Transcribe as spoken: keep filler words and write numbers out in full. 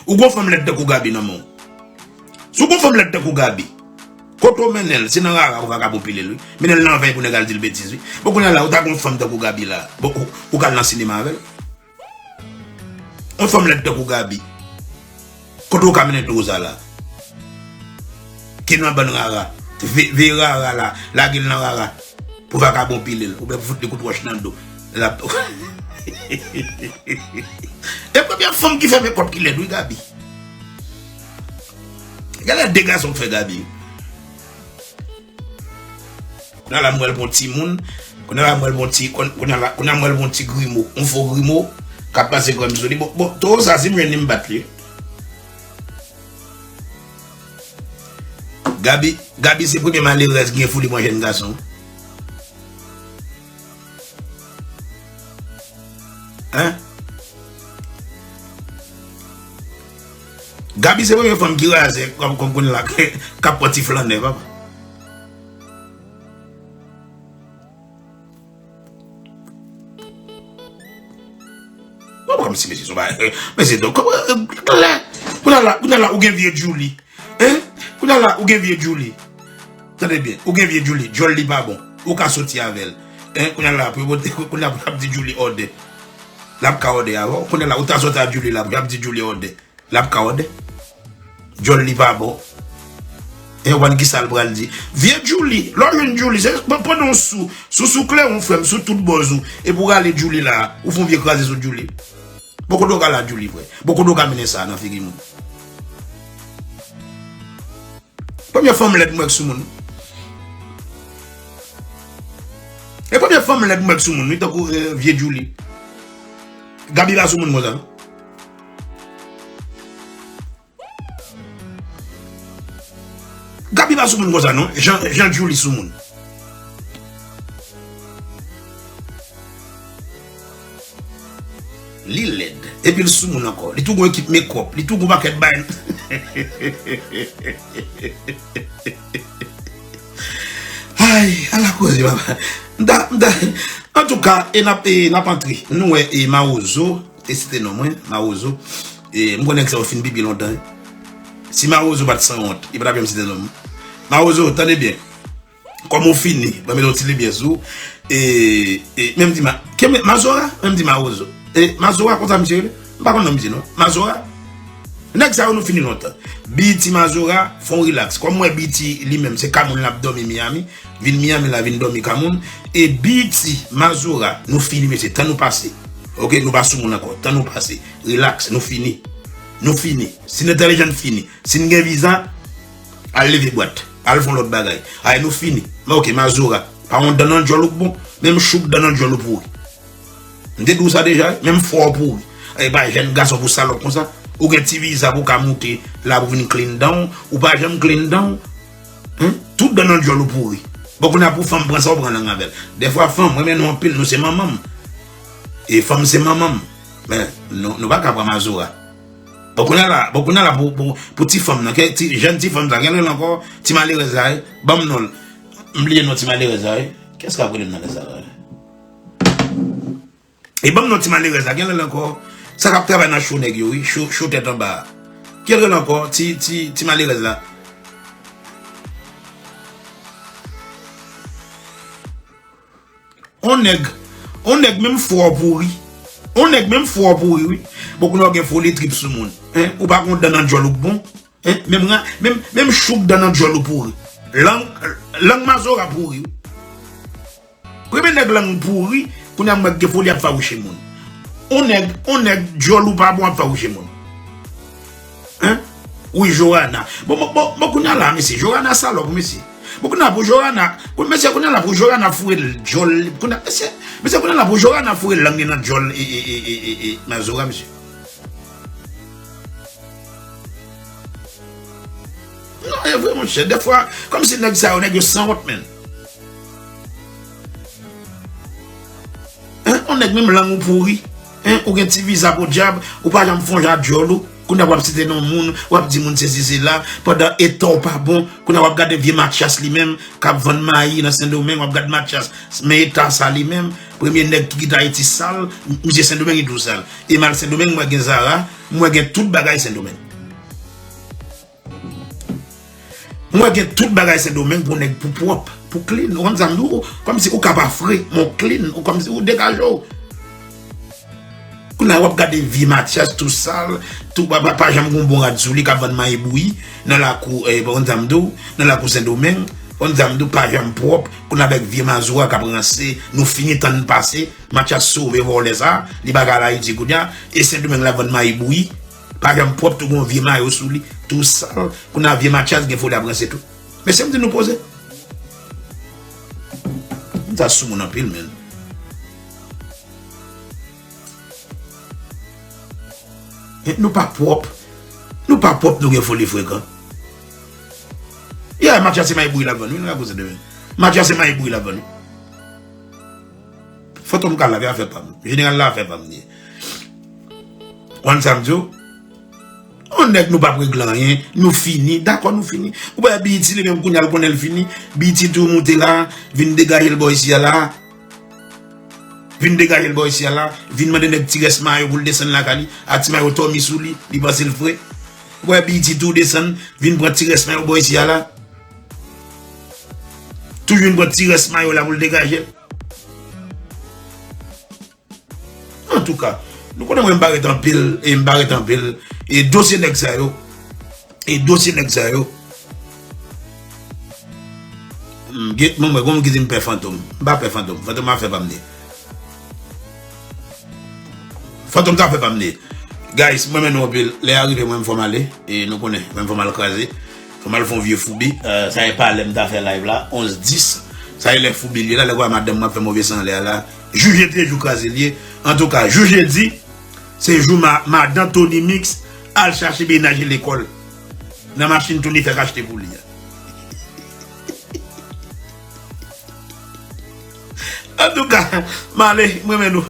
Ou gon fanm lèd tankou Gaby nan men w. Si w gon fanm lèd tankou Gaby, kote w mennen l, se nan rara pou vakabon pile l, wi. Mennen l nan vèy pou nèg al di l betiz, wi. Bon, kounye a la, ou ta gon fanm tankou Gaby la, bon, ou, ou ka al nan sinema avè l. Yon fanm lèd tankou Gaby, kote w ka mennen toro sa la? Ki nan bann rara. Ve-, veye rara la, lage l nan rara. Pou vakabon pile l, oubyen pou fout li kout wòch nan do. L ap. E premye fanm ki fè mekòp ki lèd, wi, Gaby. Genlè de gason k fè Gaby. Kounye a la m wè l gon timoun. Kounye a la m wè l gon ti, koun-, kounye a la, kounye a m wè l gon ti grimo, yon fo grimo k ap pase krèm sou li. Bon, bon, toro sa, si m jwenn li, m bat li. Gaby, Gaby se premye malerèz ki gen fouli pran jèn gason. Hein? Gaby se premye fanm ki razè, kòm, kòm kounye a la, k ap pran ti flannè, papa. Bon, kòmsi mesye se yon bagay, mesye, donk, kòman, klè. Kounye a la, kounye a la, ou gen vye Djouly. Hein? Kounye a la, ou gen vye Djouly. Tande byen, ou gen vye Djouly, djòl li pa bon. Ou ka soti avè l. Hein? Kounye a la, pou yo pote, kounye a pou y ap di Djouly òdè. L ap ka òdè avè w. Kounye a la, ou ta soti ak Djouly la, pou y ap di Djouly òdè. L ap ka òdè. Djòl li pa bon. E w konn kisa l pral di. Vye Djouly, lè w jwenn Djouly, se p-, pandan w sou, sou, sou klewon, frè m, sou tout bòz ou, epi w rale Djouly la, ou fè yon vye kraze sou Djouly. Bon, kote w ka la Djouly, frè? Bon, kote w ka mennen sa nan figi moun? Premye fanm lèd m wè k sou moun. E premye fanm lèd m wè k sou moun, wi, tankou, eh, vye Djouly. Gaby pa sou moun konsa, non. Gaby pa sou moun konsa, non. Jan, jan Djouly sou moun. Li lèd. Epi l sou moun ankò. Li tou gon ekip mekòp. Li tou gon pakèt bay. Ay, ala koze, papa. M ta, m ta, antouka, e n ap, e n ap antre. Nou wè, e Mawozo, e site non mwen, Mawozo. E m konnen nèg sa yo fin pipi lontan, wi. Si Mawozo pa t sanwont, li pa t ap janm site non m. Mawozo, tande byen. Kòm ou fini, ban m mete yon ti limyè sou. E, e, men m di ma, ke men, Mazora, men m di Mawozo. E, Mazora, konsa misye rele? M pa konn non misye, non. Mazora? Nèg sa yo, nou fini lontan. B E T Mazora, fè yon rilaks. Kòm m wè B E T li menm, se Kamoun l ap dòmi Miami. Vin Miami la, vin dòmi Kamoun. E B E T Mazora, nou fini, mesye. Tan nou pase. Oke, nou pa sou moun ankò. Tan nou pase. Rilaks, nou fini. Nou fini. Si n entèlijan, n fini. Si n gen viza, al leve bwat. Al fè yon lòt bagay. Ay, nou fini. Men oke, Mazora. Pa yon dan nan djòl ou k bon. Menm chouk dan nan djòl ou pouri. M te di w sa deja, wi. Menm fwa w pouri. E pa jèn gason pou salòp konsa. Ou gen ti viza pou w ka moute la pou vin clean dan w. Ou pa janm clean dan w. Hein? Tout dan nan djòl ou pouri. Bon, kounye a pou fanm pran sa, w pran lang avè l. Dèfwa fanm, mwen renmen nou anpil, nou se manman m. E fanm se manman m. Men, nou, nou pa ka pran Mazora. Bon, kounye a la, bon, kounye a la pou, pou, pou ti fanm nan, ke ti, jèn ti fanm sa, gen lè l ankò, ti malerèz la, wi. Ban m non l. M bliye non ti malerèz la, wi. Kiyès k ap rele m nan lè sa la, wi? E ban m non ti malerèz la, gen lè l ankò. Sa k ap travay nan cho nèg yo, wi. Cho, cho tèt anba a. Ki rele ankò, ti, ti, ti malerèz la. On nèg, on nèg menm fwa w pouri. On nèg menm fwa w pouri, wi. Bon, kounye a w gen foli trip sou moun. Hein? Ou pa gon dan nan djòl ou k bon. Hein? Menm ra-, menm, menm chouk dan nan djòl ou pouri. Lang, lang Mazora pouri, wi. Premye nèg lang pouri, kounye a m wè k gen foli ap fawouche moun. On nèg, on nèg djòl ou pa bon ap fawouche moun. Hein? Wi, Johanna. Bon, bon, bon, bon, kounye a la, mesye. Johanna salòp, mesye. Bon, kounye a pou Johanna, kou-, mesye, kounye a la pou Johanna foure l djòl, kounye a, mesye, mesye, kounye a la pou Johanna foure lang li nan djòl, e, e, Mazora, mesye. Non, e vre, monchè. Dèfwa, kòmsi nèg sa yo, nèg yo sanwont, menm. Hein? On nèg menm lang ou pouri. Hein? Ou gen ti viza podyab, ou pa janm fè yon jan ak djòl ou. Kounye a w ap site non moun, w ap di moun sesi sela, pandan eta w pa bon. Kounye a w ap gade vye Matyas li menm, k ap vann mayi nan Sendomeng, w ap gade Matyas, men eta sa li menm. Premye nèg ki kite Ayiti sal, misye Sendomeng li tou sal. E m al Sendomeng, m wè gen Zara, m wè gen tout bagay Sendomeng. M wè gen tout bagay Sendomeng pou nèg pou pwòp, pou clean. Ou konn sa m di w? Kòmsi ou ka pa fre, men w clean, ou kòmsi ou degaje w. Kounye a w ap gade vye Mathias tou sal, tou pa, pa, pa janm gen yon bon rad sou li, k ap vann mayi bouyi nan lakou, eh, ou konn sa m di w, nan lakou Sendomeng, ou konn sa m di w, pa janm pwòp. Kounye a avèk vye Mazora k ap ranse, nou fini tann pase. Mathias sove vòlè sa, li pa ka al Ayiti kounye a, e Sendomeng l ap vann mayi bouyi, pa janm pwòp, tou gen yon vye mayo sou li, tou sal. Kounye a vye Mathias gen foli ap ranse tou. Mesye, m di nou poze. M ta sou moun anpil, men. Nou pa pwòp. Nou pa pwòp, nou gen foli frekan. Ya, Mathias se mayi bouyi l ap vann, wi, nan lakou Sendomeng. Mathias se mayi bouyi l ap vann, wi. Fantom ka lave afè pa m. Jeneral la afè pa m li ye. Ou konn sa m di w? Yon nèg nou p ap regle anyen, nou fini, dakò nou fini. Ou wè B E T li menm kounye a l konnen l fini, B E T tou moute la, vin degaje l bò isi a la. Vin degaje l bò isi a la, vin mande nèg ti rès mayo pou l desann lakay li, a ti mayo tòmi sou li, li panse l fre. Ou wè B E T tou desann, vin pran ti rès mayo bò isi a la. Toujou vin pran ti rès mayo la pou l degaje l. Antouka, nou konnen mwen m pa ret anpil, e m pa ret anpil, e dosye nèg sa yo, e dosye nèg sa yo, m gen, mwen, mwen, gon moun ki di m pè Fantom. M pa pè Fantom. Fantom afè pa m li ye. Fantom ta fè pa m li ye. Guys, mwen renmen nou anpil. Lè a rive, mwen, m fò m ale. E nou konnen, mwen, m fò m al kraze. Fò m al fè yon vye foubi. Euh, sa e pa lè m ta fè live la, onz dis. Sa e lè foubi li ye la, lè kwa madanm mwen ap fè move san anlè a la. Jou jedi e jou kraze li ye. Antouka, jou jedi, se jou ma-, madan Tony Mix al chache mennaj li lekòl. Nan machin Tony fèk achte pou li a. Antouka, m ale, m renmen nou.